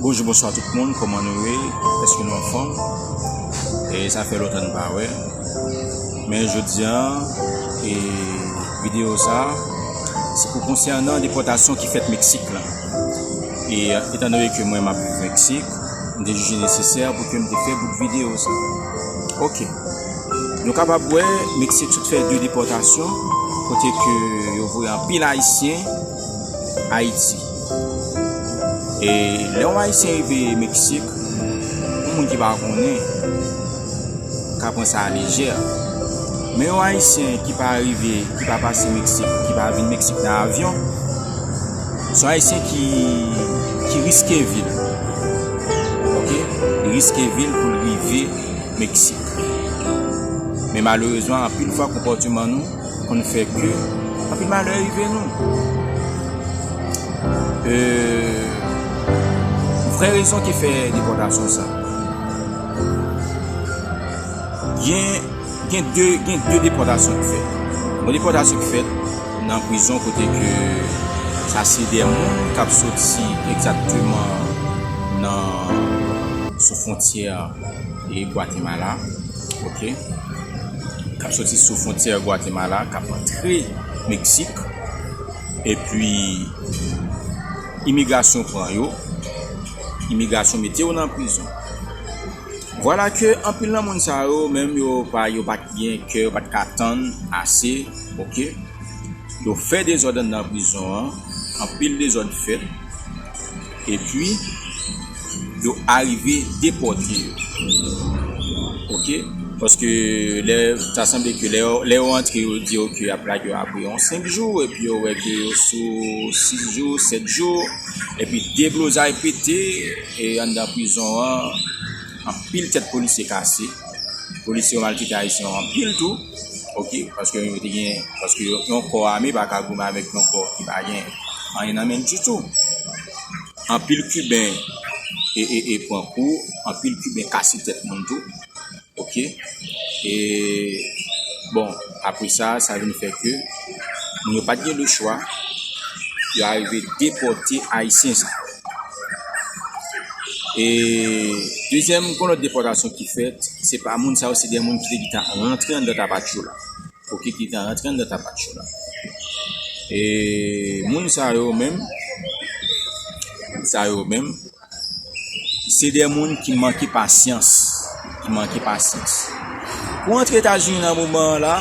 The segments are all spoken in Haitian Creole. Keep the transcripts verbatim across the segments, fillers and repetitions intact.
Bonjou, bonswa tout moun, kòman nou ye? Èske nou anfòm? E sa fè lontan n pa wè. Men jodi a, e videyo sa, se pou konsènan depòtasyon ki fèt Meksik la. E etan done ke mwen m ap viv Meksik, m te jije nesesè pou ke m te fè bout videyo sa. Ok. Nou kapab wè, Meksik sot fè de depòtasyon, kote ke yo voye anpil Ayisyen Ayiti. E lè yon Ayisyen rive Meksik, yon moun ki pa konnen, ka pran sa alejè. Men yon Ayisyen ki pa rive, ki pa pase Meksik, ki pa vin Meksik nan avyon, se yon Ayisyen ki, ki riske vi l. Ok? Li riske vi l pou l rive Meksik. Men malerezman, anpil fwa, konpòteman nou konn fè ke anpil malè rive nou. E, vrè rezon ki fè depòtasyon sa, gen, gen de, gen de depòtasyon ki fèt. Yon depòtasyon ki fèt nan prizon kote ke sa se de moun k ap soti egzakteman nan, sou fwontyè e Gwatemala, ok? K ap soti sou fwontyè Gwatemala, k ap antre Meksik, epi imigrasyon pran yo, imigrasyon mete yo nan prizon. Vwala ke anpil nan moun sa yo, menm yo pa, yo pa t gen kè, yo pa t ka tann ase, ok? Yo fè dezòd anndan prizon an, anpil dezòd fèt, epi yo arive depòte yo. Ok? Paske lè, sa sanble ke lè, lè yo antre, yo di yo ke y ap lage yo apre yon senk jou, epi yo wè ke yo sou sis jou, sèt jou, epi deblozay pete, e anndan prizon an, anpil tèt polisye kase. Polisye yo maltrete Ayisyen yo anpil tou. Ok, paske yo te gen, paske yo, yon kò ame pa ka goumen avèk yon kò ki pa gen anyen nan men l ditou. Anpil Kiben e, e, e pran kou, anpil Kiben kase tèt moun tou. Ok. E, bon, apre sa, sa vin fè ke moun yo pa t gen lechwa, yo arive depòte Ayisyen sa yo. E dezyèm, gon lòt depòtasyon ki fèt, se pa moun sa yo, se de moun ki te gentan rantre anndan Tapachula. Ok, ki gentan rantre anndan Tapachula. E moun sa yo menm, moun sa yo menm, se de moun ki manke pasyans, ki manke pasyans. Pou antre Etazini nan moman an la,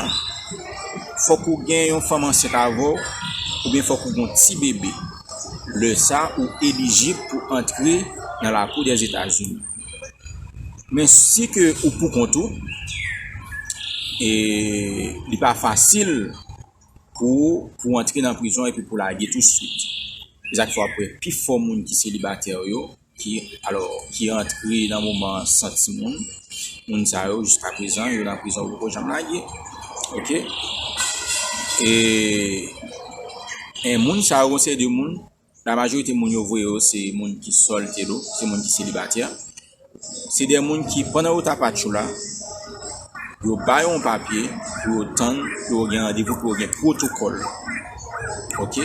fòk ou gen yon fanm ansent avè w, oubyen fòk ou gen yon ti bebe. Lè sa, ou elijib pou antre nan lakou dèzetazini. Men si ke ou pou kont ou, e li pa fasil pou, pou antre nan prizon epi pou lage touswit. Se sa k fè w ap wè pifò moun ki selibatè yo, ki, alò, ki antre nan moman an san timoun. Moun sa yo, jiska prezan, yo nan prizon, yo poko janm lage. Ok? E, e moun sa yo, se de moun, la majorite moun yo voye yo, se moun ki sòl telo, se moun ki selibatè. Se de moun ki, pandan yo Tapachula, yo ba yo yon papye pou yo tann, pou yo gen randevou, pou yo gen pwotokòl. Ok?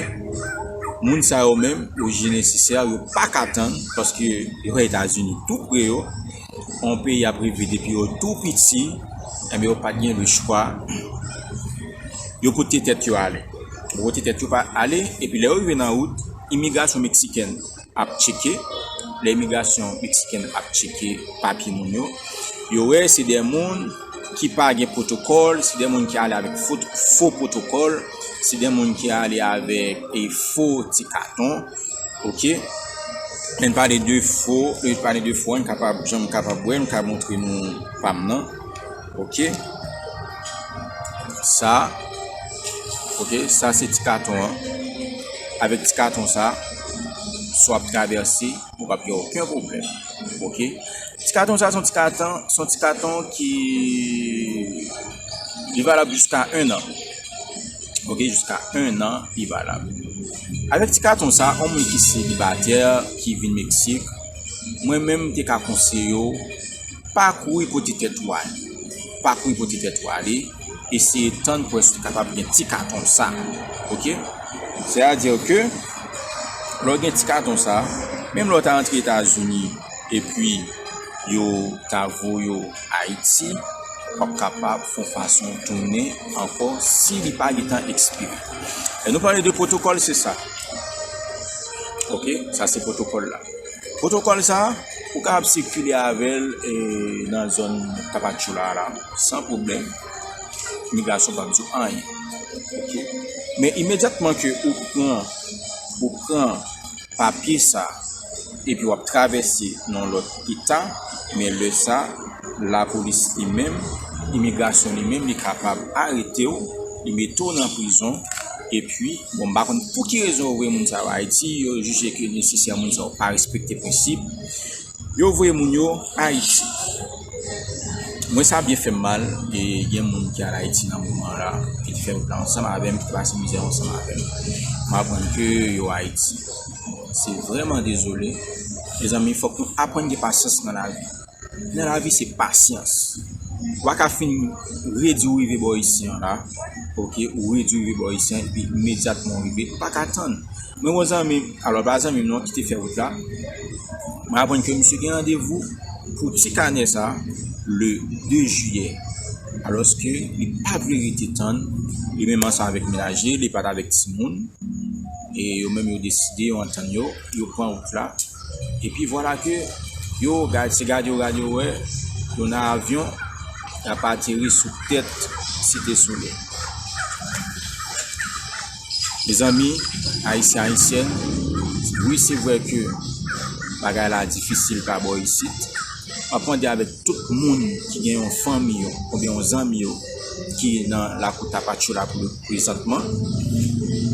Moun sa yo menm, yo jije nesesè, yo pa ka tann, paske yo Etazini tou pre yo, yon peyi y ap rive depi yo tou piti, enben yo pa t gen lechwa, yo pote tèt yo ale. Yo pote tèt yo pa ale, epi lè yo rive nan wout, imigrasyon meksikèn ap tcheke, lè imigrasyon meksikèn ap tcheke papye moun yo, yo wè se de moun ki pa gen pwotokòl, se de moun ki ale avèk fo, fo pwotokòl, se de moun ki ale avèk, e, fo ti katon, ok? Lè n pale de fo, lè n pale de fo, n kapab, jan m kapab wè, m ka montre nou pa m nan, ok? Sa, ok, sa se ti katon an. Avèk ti katon sa, si w ap travèse, ou p ap gen okenn pwoblèm. Ok? Ti katon sa, se yon ti katon, se yon ti katon ki, li valab jiska en an. Ok? Jiska en an, li valab. Avèk ti katon sa, yon moun ki selibatè, ki vin Meksik, mwen menm, m te ka konseye w, pa kouri pote tèt ou ale. Pa kouri pote tèt ou ale. Eseye tann pou w kapab gen ti katon sa. Ok? Sètadi ke, lè w gen ti katon sa, Menm lè w ta rantre Etazini epi yo ta voye w Ayiti, w ap kapab fè yon fason tounen ankò si li pa gentan ekspire. Lè nou pale de pwotokòl, se sa. Oke, sa se pwotokòl la. Pwotokòl sa, ou kapab sikile avè l e, nan zòn Tapachula la, san pwoblèm. Imigrasyon p ap di w anyen. Oke? Men imedyatman ke ou pran, ou pran papye sa, epi w ap travèse nan lòt eta, men lè sa, lapolis li menm, imigrasyon li menm, li kapab arete w, li mete w nan prizon, epi, bon, m pa konn pou ki rezon yo voye moun sa yo Ayiti, yo jije ke nesesè moun sa yo pa respekte prensip, yo voye moun yo Ayiti. Mwen, sa byen fè m mal, e gen moun ki al Ayiti nan moman la, ki te fè wout la ansanm avè m, ki te pase mizè ansanm avè m. M aprann ke yo Ayiti. Se vrèman dezole. Mezanmi, fòk nou aprann gen pasyans nan lavi. Nan lavi, se pasyans. Ou pa ka fin redi w rive bò isi an la, oke, ou redi w rive bò isi an, epi imedyatman w rive, ou pa ka tann. Mwen, yon zanmi, alò, pa zanmi m non, ki te fè wout la, mwen aprann ke misye gen randevou pou ti kanè sa, le de jiyè. Alòske li pa vle rete tann, li menm ansanm avèk mennaj li, li pa t avèk timoun, e yo menm yo deside, yo antann yo, yo pran wout la. Epi vwala ke yo gad, se gade yo gade yo wè, yo nan avyon, y ap ateri sou tèt Site Solèy. Mezanmi, Ayisyen, Ayisyèn, wi, se vre ke bagay la difisil pa bò isit. M ap mande avèk tout moun ki gen yon fanmi yo, oubyen yon zanmi yo, ki nan lakou Tapachula pou prezantman.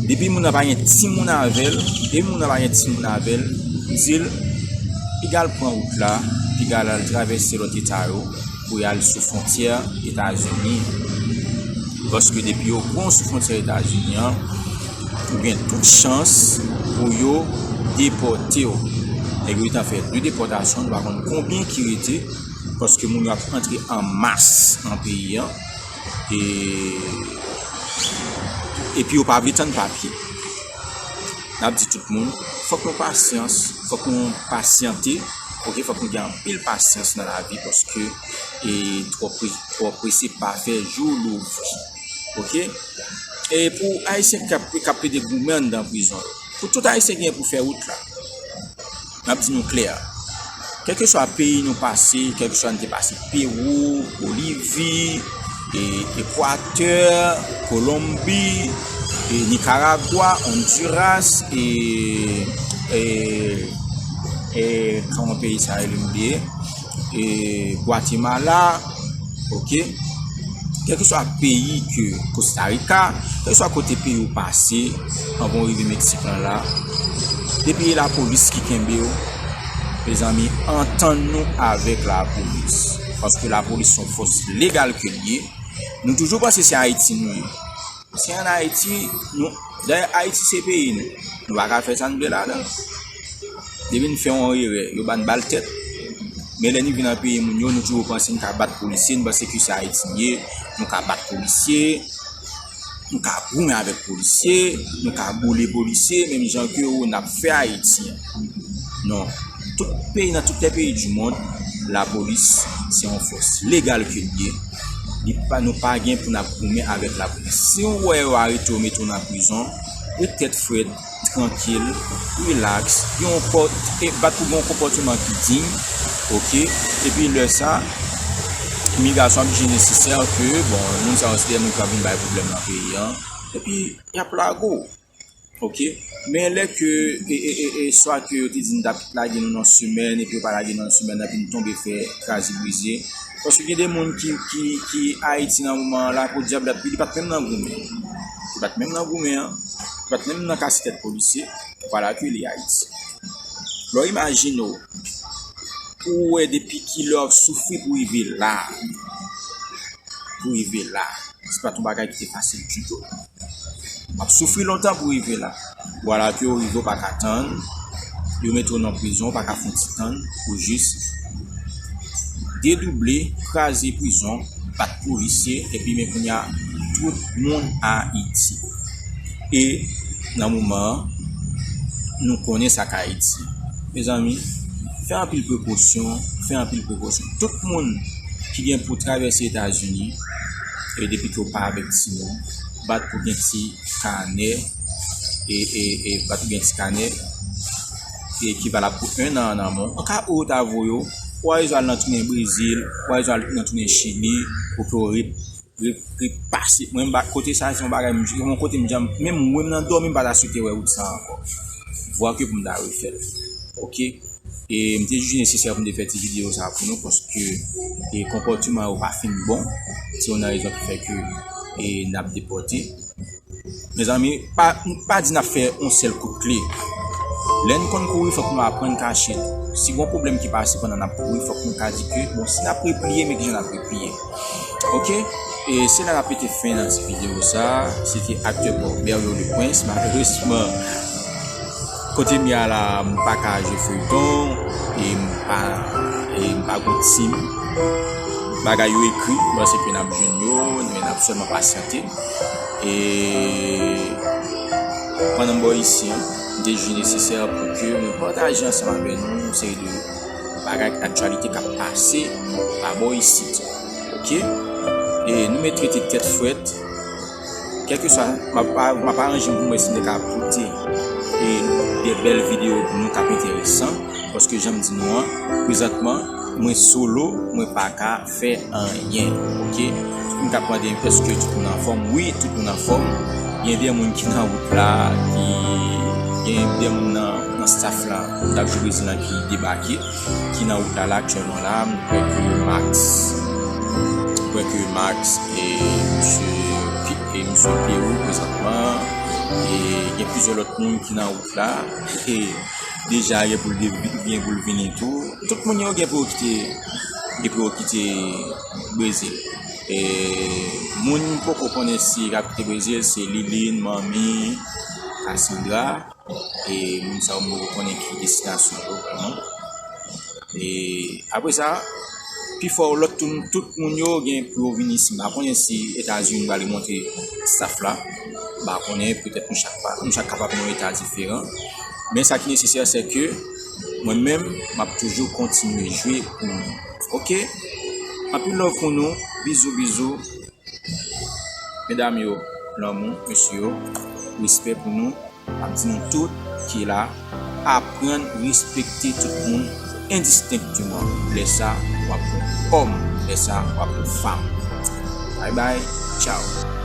Depi moun nan pa gen timoun avè l, depi moun nan pa gen timoun avè l, di l, piga l pran wout la, piga l al travèse lòt eta yo, pou y al sou fwontyè Etazini. Paske depi yo pran w sou fwontyè Etazini an, ou gen tout chans pou yo depòte w. Nèg yo gentan fè de depòtasyon, nou pa konn konbyen ki rete, paske moun yo ap antre an mas nan peyi an, e, epi yo pa vle tann papye. N ap di tout moun, fòk nou pasyans, fòk nou pasyante, oke, fòk nou gen anpil pasyans nan lavi, paske, e, twò pre-, twò prese pa fè jou louvri, oke? E pou Ayisyen k ap, k ap plede goumen anndan prizon yo, pou tout Ayisyen ki gen pou fè wout la, n ap di nou klè, kèlkeswa peyi nou pase, kèlkeswa nou te pase Pewou, Bolivi, e, Ekwatè, Kolonbi, e, Nikaragwa, Ondiras, e, e, e, kòman peyi sa rele m bliye, e, Gwatemala, oke? Kèlkeswa peyi ke, Kostarika, kèlkeswa kote peyi w pase, anvan w rive Meksik lan la, depi e lapolis ki kenbe w, mezanmi, antann nou avèk lapolis. Paske lapolis se yon fòs legal ke l ye. Nou toujou panse se Ayiti nou ye. Si ann Ayiti, nou, dayè Ayiti se peyi nou. Nou pa ka fè sa n vle ladan. Depi n fè yon erè, yo ba n bal tèt. Men lè n rive nan peyi moun yo, nou toujou panse n ka bat polisye, n panse ke se Ayiti n ye, nou ka bat polisye, nou ka goumen avèk polisye, nou ka boule polisye, menm jan ke yo n ap fè Ayiti an. Non. Tout peyi, nan tout lè peyi di mond, lapolis se yon fòs legal ke l ye. Li pa, nou pa gen pou n ap goumen avèk lapolis. Si w wè yo arete w, mete w nan prizon, ret tèt frèt, trankil, rilaks, gen yon pòt, e bat pou gen yon konpòteman ki diy, oke? Epi lè sa, imigrasyon ap jije nesesè ke, bon, moun sa yo se de moun k ap vin bay pwoblèm nan peyi an. Epi, y ap lage w. Oke? Men lè ke, e, e, e, e, swa ke yo te di n t ap lage nou nan semèn, epi yo pa lage nou nan semèn, epi n tonbe fè kraze brize. Paske gen de moun ki, ki, ki Ayiti nan moman an la, podyab, li pa t menm nan goumen. Li pa t menm nan goumen an. Li pa t menm nan kase tèt polisye. Vwala ke li Ayiti. Lè w imajine w, ou wè depi kilè w ap soufri pou rive la. Pou rive la. Se pa t yon bagay ki te fasil ditou. W ap soufri lontan pou rive la. Vwala ke w rive, w pa ka tann. Yo mete w nan prizon, w pa ka fè yon ti tann. Ou jis dedouble, kraze prizon, bat polisye, epi men kounye a, tout moun Ayiti. E nan moman an, nou konnen sa k Ayiti. Mezanmi, fè anpil prekosyon, fè anpil prekosyon. Tout moun ki gen pou travèse Etazini, e depi ke w pa avèk timoun, bat pou gen ti kanè, e, e, e bat pou gen ti kanè, e ki valab pou en an an amon. An ka ou ta voye w, ou a bezwen al nan tounen Brezil, ou a bezwen al nan tounen Chili, pou ke w re-, re-, repase. Mwen, m pa, kote sa, se yon bagay, m, yon kote m janm, menm mwen, m nan dòmi, m pa ta swete wè wout sa ankò. Vwa ke pou m ta refè l. Oke? E m te jije nesesè pou m te fè ti videyo sa pou nou, paske, e, konpòteman yo pa fin bon. Se youn nan rezon ki fè ke, e, n ap depòte. Mezanmi, pa, pa di n ap fè yon sèl kout kle. Lè n konn kouri, fòk nou aprann kache tou. Si gon pwoblèm ki pase pandan n ap kouri, fòk nou ka di ke, bon, si n ap repliye, men kijan n ap repliye. Oke? E se la n ap mete fen nan ti videyo sa. Se te aktè pa w, Berlo le Prince. Malerezman, kote m ye a la, m pa ka jwe feyton, e m pa, e m pa gon tim. Bagay yo ekri, m panse ke n ap jwenn yo, men n ap sèlman pasyante. E pandan m bò isi an, m te jije nesesè pou ke mwen pataje ansanm avè nou yon seri de bagay, aktyalite k ap pase pa bò isit. Oke? E nou mèt rete tèt frèt. Kèlkeswa, m ap, m ap aranje m pou m wè si m te ka pote, e, de bèl videyo pou nou k ap enteresan. Paske jan m di nou an, prezantman, mwen solo, mwen pa ka fè anyen, oke? Tout moun k ap mande èske tout moun anfòm, wi, tout moun anfòm. Gen de moun ki nan wout la, ki, gen de moun nan, nan staff la, k ap jwe Brezil la ki debake, ki nan wout la, la aktyèlman la, m kwè ke Max, m kwè ke Max e misye Pi-, e misye Pierrot prezantman, e gen plizyè lòt moun ki nan wout la, e deja gen pou l de-, gen pou l vini tou. Tout moun yo gen pou yo kite, gen pou yo kite Brezil. E moun m poko konnen si y ap kite Brezil, se Liline, Manmi, Cassandra. E moun sa yo m poko konnen ki destinasyon yo vrèman. E apre sa, pifò lòt tou, tout moun yo gen pou yo vin isi. M pa konnen si Etazini pral remonte staff la. M pa konnen, petèt nou chak pa, nou chak kapab nan yon eta diferan. Men sa ki nesesè, se ke mwen menm, m ap toujou kontinye jwe pou nou. Oke? Anpil love pou nou. Bizou, bizou. Medam yo, lanmou, mesye yo, respè pou nou. M ap di nou tout ki la, aprann respekte tout moun endistenkteman. Lè sa, w ap yon òm. Lè sa, w ap yon fanm. Bye bye, tchao.